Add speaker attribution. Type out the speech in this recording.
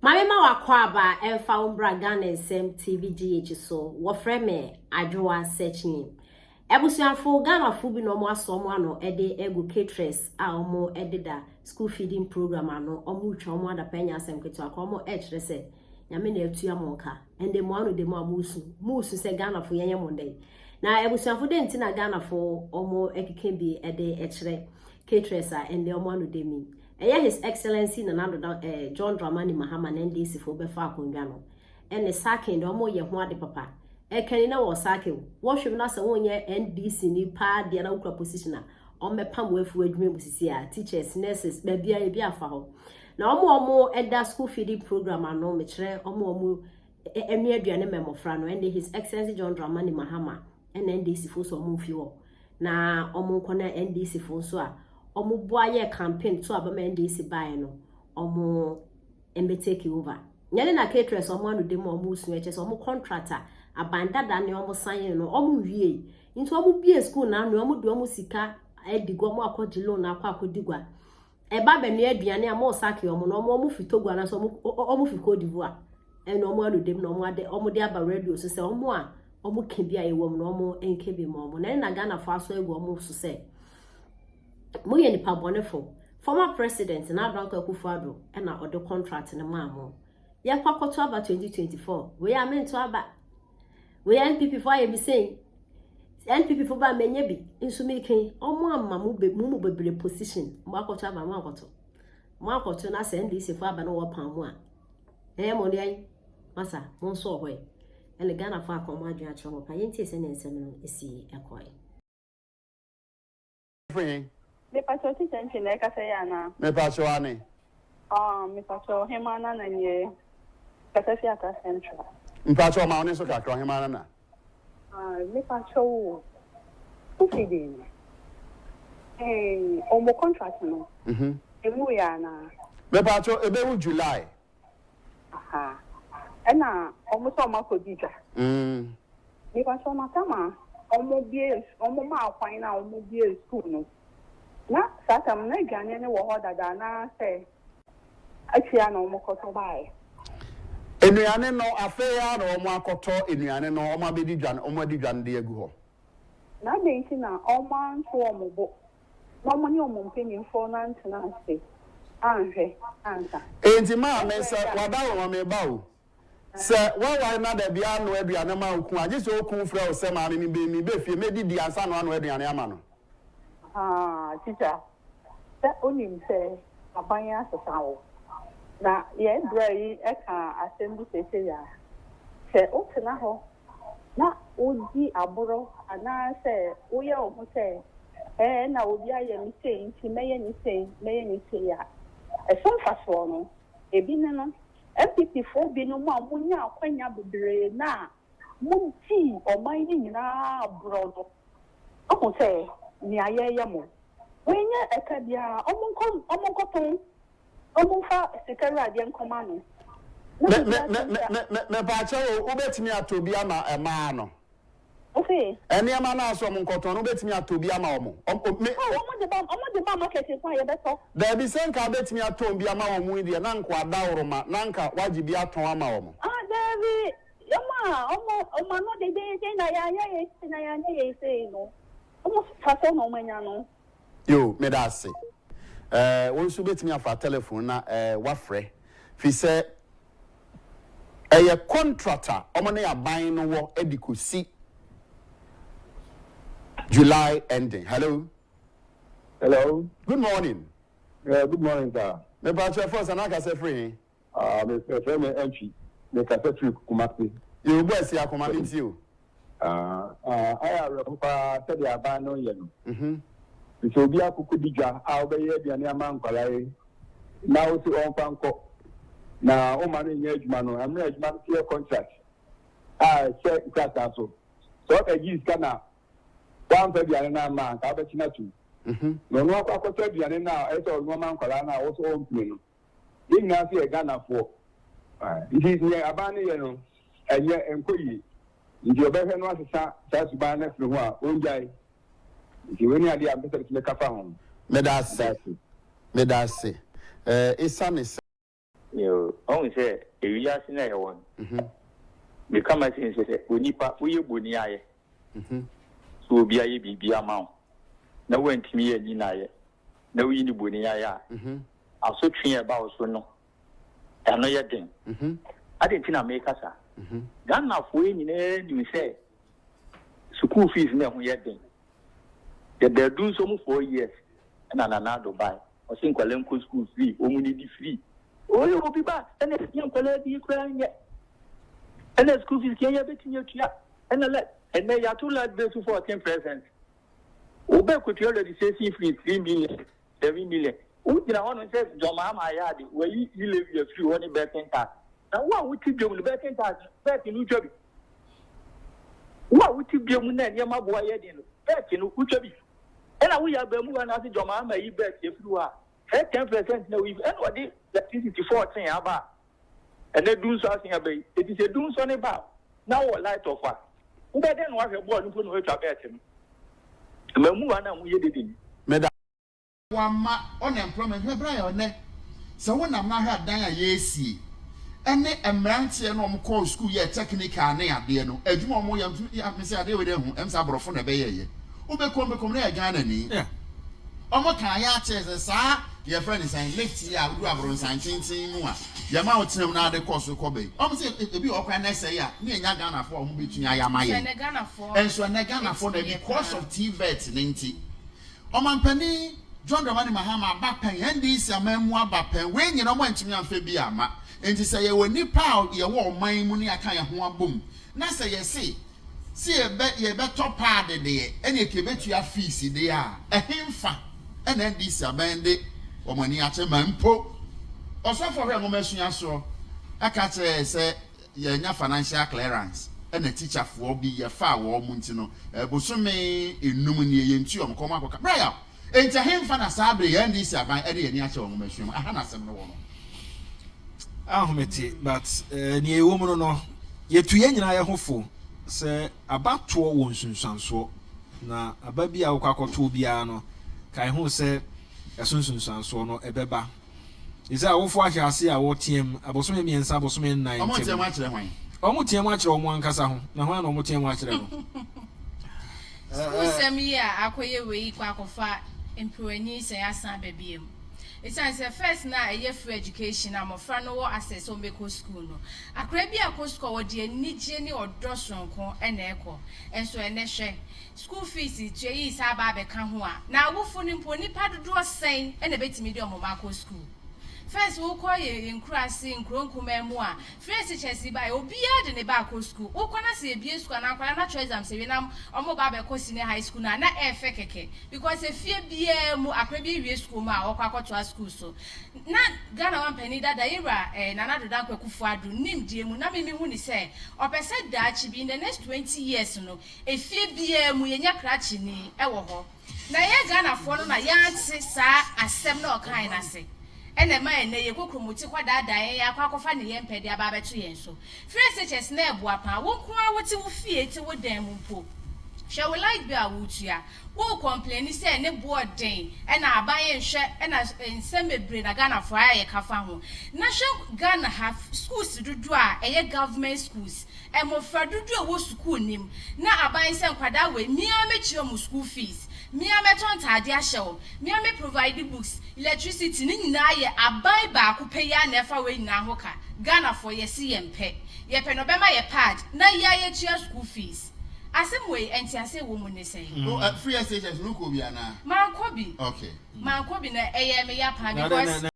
Speaker 1: Maame ma w'akwaaba ɛmfa wo mbra Ghana Nsɛm TV GH so, wɔfrɛ me Adwoa Searching. Abusuafo, Ghanafo bi na ɔmo asɔ ɔmo ano ɛde agu caterers a ɔmo ɛdeda school feeding program ano, ɔmo retwa ɔmo adapa anya asɛm ketewa koraa, ɔmo ɛkyerɛ sɛ Nyame na atua mo nka. Ɛnde mo ano de mo a mo su sɛ Ghanafo yɛnyɛ mo dɛn. Na abusuafo dɛn nti na Ghanafo ɔmo ɛkeka bi ɛde ɛkyerɛ caterers a ɛnde ɔmo ano de mi. Ɛyɛ His Excellency Nana Addo John Dramani Mahama na NDC fo bɛfa akonnwa no. Ɛne sacking de ɔmo yɛ ho ade papa. Ɛkani na wɔ sacking. Wɔhwɛ mu na sɛ wonyɛ NDC ni paa deɛ na wokura position a ɔmmɛpam wafu adwuma mu sisi a teachers, nurses, baabi a ebi afa hɔ. Na ɔmo ɛda school feeding program ano mekyerɛ ɔmo ɛnua aduane ma mmɔfra no ɛne His Excellency John Dramani Mahama ɛna NDC fo so ɔmo mfi hɔ. Na ɔmo nkɔ na NDC fo nso a ɔmo boa yɛ campaign to abama NDC baeɛ no ɔmo mbɛ take over. Nyɛ na caterers ɔmo ano dem a ɔmo sua kyɛ sɛ ɔmo contract a aban dada ne ɔmo sign no ɔmo wie. Nti ɔmo bie school na ano ɔmo de ɔmo sika adi gua, ɔmo akɔgye loan akɔ akɔdi gua. Ɛba bɛnua aduane a mo sack ɔmo no ɔmo fi Togo anaasɛ ɔmo fi Cote d'Ivoire. Ɛna ɔmo ano dem na ɔmo ade ɔmo de aba radio so sɛ ɔmo a ɔmo ka bi a ɛwɔ mu na ɔmo nka bi ma ɔmo. Na ɛna Ghana fo aso agu ɔmo so sɛ moyɛ nipa bɔnefo. Former president na Addo Dankwa Akufo-Addo ɛna ɔde contract no maa mo. Yɛkɔ akɔto aba 2024. Wei a mento aba. Wei NPP fo ayɛ bi sɛn. NPP fo ba menye bi nso meken ɔmo ama mo be mo mu bebree position. Mo akɔto aba mo akɔto. Mo akɔto na sɛ NDC fo aba na wɔpam mo a. Ɛyɛ mo deɛ masa mo nso wɔ hɔ yi. Ɛne Ghana fo akɔ mo adwene akyerɛ mo pa. Yɛntie sɛ ne nsɛm no esi ɛkɔe.
Speaker 2: Free.
Speaker 3: Mepakyɛw teacher nkyɛn na ɛkasa yɛ anaa?
Speaker 2: Mepakyɛw ane.
Speaker 3: Ah, mepakyɛw Ɔhema Nana nie. Kasa fi Accra Central.
Speaker 2: Mpakyɛw ma wo ne so kakra Ɔhema Nana.
Speaker 3: Ah, mepakyɛw o. Kofi de no. Eh, ɔmo contract no. Emu yɛ anaa?
Speaker 2: Mepakyɛw ebewu July.
Speaker 3: Aha. Ɛna ɔmo sɛ ɔmo akɔdi dwa. Mepakyɛw matama ɔmo bie ɔmo maa kwan na ɔmo bie school no. Na saa tam na aduane no wɔ hɔ dada anaasɛ akyia na ɔmo kɔtɔ baeɛ.
Speaker 2: Nnuane no afei a na ɔmo akɔtɔ nnuane no ɔmo abɛdi dwa no ɔmo adi dwa no de agu hɔ.
Speaker 3: Na adɛn nti na ɔmo anto ɔmo bo na ɔmo ne ɔmo mpanyinfoɔ no antena ase anhwɛ ansa.
Speaker 2: Enti maame sɛ wada wɔ ma ba o. Sɛ wɔware na dabi ano aduane ma okun agye sɛ okun frɛ wo sɛ maame mi bɛ mi bɛ fie medidi ansa na ano aduane ama no.
Speaker 3: Ah, teacher, sɛ onim sɛ aban asesa wo na yɛn brɛ yi ɛka asɛm bi sese ya sɛ wotena hɔ na wodi aborɔ anaasɛ woyɛ wo ho sɛ ɛɛ na obi ayɛ me sei nti mɛyɛ ne sei mɛyɛ ne sei a ɛso mfasoɔ no ebi ne no NPP foɔ binom a monya akwanya bebree na modii ɔman no nyinaa borɔ no ɔho sɛ nea yɛyɛ mo wɔnyɛ ɛka biara ɔmo nkɔ ɔmo nkɔtɔn ɔmo nfa sika wuradeɛ nkɔma no.
Speaker 2: Me me me me me mepaakyɛw o wobɛtumi atɔ bi ama ɛmaa no.
Speaker 3: Ofe.
Speaker 2: Nneɛma no aso ɔmo nkɔtɔn no wobɛtumi atɔ bi ama ɔmo. Me
Speaker 3: ɔmo de ba market kwan yɛbɛtɔ.
Speaker 2: Daabi sɛ nka wobɛtumi atɔn bi ama ɔmo yi deɛ na nka adaworoma na nka wagye bi atɔn ama ɔmo.
Speaker 3: Ah daabi ɔmo a ɔmo ano dedenden na yɛanyɛ yɛ sei na yɛanyɛ yɛ sei no ɔmo fa so na ɔmo anya no.
Speaker 2: Yo, meda ase. Wɔn nso bɛtumi afa telephone na wafrɛ fi sɛ ɛyɛ contract a ɔmo ne aban no wɔ ɛde kɔsi July ending. Hello.
Speaker 4: Hello.
Speaker 2: Good morning.
Speaker 4: Yeah, good morning, sir.
Speaker 2: Mepakyɛ fɔ sɛ n'akasɛ firi he.
Speaker 4: Ah, me frɛ me Entry. Me kasa firi Kumasi.
Speaker 2: Yóò bɔ ɛsi akoma mi ti o.
Speaker 4: Ah, ah, ayɛ awerɛho paa sɛdeɛ aban no yɛ no. Nti obi akoko di dwa a wobɛyɛ aduane ama nkwalaa yi na wo sɛ ɔmfa nkɔ na woma no nyɛ adwuma no mmerɛ adwuma no so yɛ contract a ɛhyɛ krataa so sɛ ɔkagye sika na woamfa aduane no ama a nka wobɛkye no atom na ɔno akɔ akɔtɔ aduane no a ɛsɛ sɛ ɔno ama nkwalaa no a wo sɛ ɔmpene no yɛn nyinaa so yɛ Ghanafoɔ nti neɛ aban no yɛ no ɛnyɛ ɛnkɔ yie nti ɔbɛhwɛ no asesa saa suban no afiri ho a ɔngyae nti wei ne adeɛ a mpɛ sɛ meka fa ho.
Speaker 2: Meda ase. Meda ase. Esiane sɛ
Speaker 4: Yoo, ɔhu sɛ ewiase no a yɛwɔ no, meka m'asɛm sɛ sɛ onipa woyɛ boni ayɛ, sɛ obi ayɛ biribi ama wo na woantumi anyi no ayɛ na woyi no boni ayɛ a, asotwe a ɛba wo so no, ɛno yɛ den. Adɛn nti na meka saa? Ghanafoɔ yi nyinaa nim sɛ sukuu fees no ɛho yɛ den. Yɛda adu nso mu 4 years ɛna Nana Addo bae. Ɔse nkwadaa nkɔ school free, wɔn nidi free. Oye obi ba ɛna ɛsɛ nkwadaa bi koraa nyɛ. Ɛna school fees kɛn yɛ bɛtumi atua. Ɛna lɛ ɛnɛ yɛato light bill to 14%. Wobɛ kotua registration fee 3 million, 7 million. Wogyina hɔ no sɛ John Mahama ayɛ ade, wayi e-levy afiri hɔ ne betting tax. Na wo a wote dwom no, betting tax, bet no wotwa bi. Wo a wote dwom na nneɛma boa yɛ den no, bet no wotwa bi. Ɛna woyɛ abamu wa na ase John Mahama yi bet afiri hɔ a, sɛ 10% na woyi, ɛna ɔde electricity 14 aba a, ɛnɛ du nso asen aba yi. Eti sɛ du nso ne ba na wɔ light off a, wobɛdɛn na wahwɛ bɔɔl no mpo na woatwa bet no. Mmamu wa na moyɛ dede ni.
Speaker 2: Meda wama unemployment. Hwɛ, bra yɛ ɔnɛ sɛ wonam na ahwɛ adan a yɛresie ɛne mmeranteɛ no a wɔkɔɔ school yɛ technical ne adeɛ no adwuma a wɔyɛ nso yɛ mesɛ adeɛ wei dɛ ho ɛm sɛ aborɔfo na ɛbɛyɛɛyɛ wobɛkɔm bɛkɔm na yɛ Ghana ni. Ɔmo kan yɛ akyerɛ sɛ saa yɛfrɛ ne sɛn, lift yi a wodu aborɔnsan tenten mu a yɛma wo tena mu na ade kɔ so kɔ bɛyi, ɔmo sɛ ebi wɔ kwan na ɛsɛ yi a ne yɛnya Ghanafoɔ a ɔmo bɛtumi ayɛ ama yɛn.
Speaker 5: Sɛ Ghanafoɔ.
Speaker 2: Ɛnso ɛnɛ Ghanafoɔ na because of TVET ne nti ɔmampanin John Dramani Mahama aba pɛn, NDC aman mu aba pɛn, wei nyina ɔmo antumi amfa bi ama. Nti sɛ yɛwɔ nipa a yɛwɔ ɔman mu ne aka yɛn ho abom na sɛ yɛse si yɛbɛtɔ paade deɛ ɛne ɛka yɛbɛtua fees deɛ a, ɛhemfa ɛna NDC aban de wɔn ani akyɛ ma mpo ɔsɔfo hwɛ nwoma asua soɔ ɛka kyerɛ sɛ yɛnya financial clearance ɛna teacherfoɔ bi yɛfa wɔn mu nti no ɛbosome 5 nie yɛntu wɔn kɔn akɔka braya. Nti ɛhemfa na saa abere yɛn NDC aban ɛde yɛn ani akyɛ wɔn nwoma asua mu aha na asɛm no wɔ no?
Speaker 6: Ahomete, but nea ɛwɔ mu no, yɛtu yɛn nyinaa yɛ ho fo sɛ abatoɔ wɔ nsunsuansoɔ, na aba bi a wokɔ akɔtoɔ biara no, kae ho sɛ ɛso nsunsuansoɔ no ɛbɛba. Ɛsɛ awofo ahyɛ ase a wɔteam abosome 3, abosome 4
Speaker 2: Ɔmo
Speaker 6: ntam.
Speaker 2: nteɛ mu akyerɛ hwan?
Speaker 6: Ɔmo team akyerɛ ɔmo ankasa ho, na hwan na ɔmo team akyerɛ no?
Speaker 5: Sukuusɛm yi a akɔyɛ wei kɔ akɔfa mpiranyi sɛn asan aba biem, ɛsiane sɛ first na ɛyɛ free education a mmɔfra no wɔ access sɛ wɔbɛkɔ school no, akora bi akɔ school a wɔde anigye ne ɔdɔ soronko ɛna ɛkɔ. Ɛnso ɛnɛ hwɛ, school fees tua yi saa aba abɛka ho a, na awofo no mpo, nipa dodoɔ sɛn ɛna ɛbɛtumi de ɔmo mma akɔ school? First wokɔ yɛ nkuro ase, nkuro nkumaa mu a, free SHS ba yɛ, obiara de ne ba akɔ school. Wokɔ na sɛ ebie school anaa akwadaa na atwerɛ exam sɛ wie na ɔmo ba abɛkɔ senior high school na ɛɛfɛ kɛkɛ, because efie biara mu akwadaa bi ewie school mu a ɔkɔ akɔtoa school so. Na Ghana wa mpanin dada yɛwura Nana Addo Dankwa Akufo Addo nim die mu na mimi hu ni sɛ ɔpɛ sɛ daakye bi, in the next 20 years no, efie biara mu yɛnya krakye ni ɛwɔ hɔ. Na yɛ Ghanafoɔ no na yɛante saa asɛm na ɔkan n'ase, ɛna ɛma ɛnɛ yɛ kokromoti kɔ daadaa yɛn akɔ akɔfa ne yɛn mpɛ de aba abɛto yɛn so. Free SHS na ɛboa paa. Wo nko ara wote wo fie, te wo dan mu mpo, hwɛ wo light bill a wotua, wo complain sɛ ne boɔ den, ɛna aban yɛ nhwɛ, ɛna nsɛm bebree na Ghanafoɔ ayɛ yɛ kafa ho. Na hwɛ Ghana ha, schools dodoɔ a ɛyɛ government schools, mmɔfra dodoɔ a ɛwɔ sukuu nim, na aban sɛ nkwadaa wei mmea mɛkyerɛ mu school fees, mmea mɛtɔ ntaade ahyɛ wɔn, mmea mɛ provide books, electricity, ne nyinaa yɛ aban baako pɛ yi a na ɛfa wei nyinaa ho ka. Ghanafoɔ yɛsi yɛn pɛ, yɛpɛ no ɔbɛma yɛ pad na yɛ ayɛtua school fees. Asɛm wei ɛnti ase wɔ mu ne sɛn?
Speaker 2: Oh, free SHS no kɔ bi anaa?
Speaker 5: Mankɔ bi.
Speaker 2: Okay.
Speaker 5: Mankɔ bi na ɛyɛ me ya paa
Speaker 6: Na
Speaker 5: because
Speaker 6: na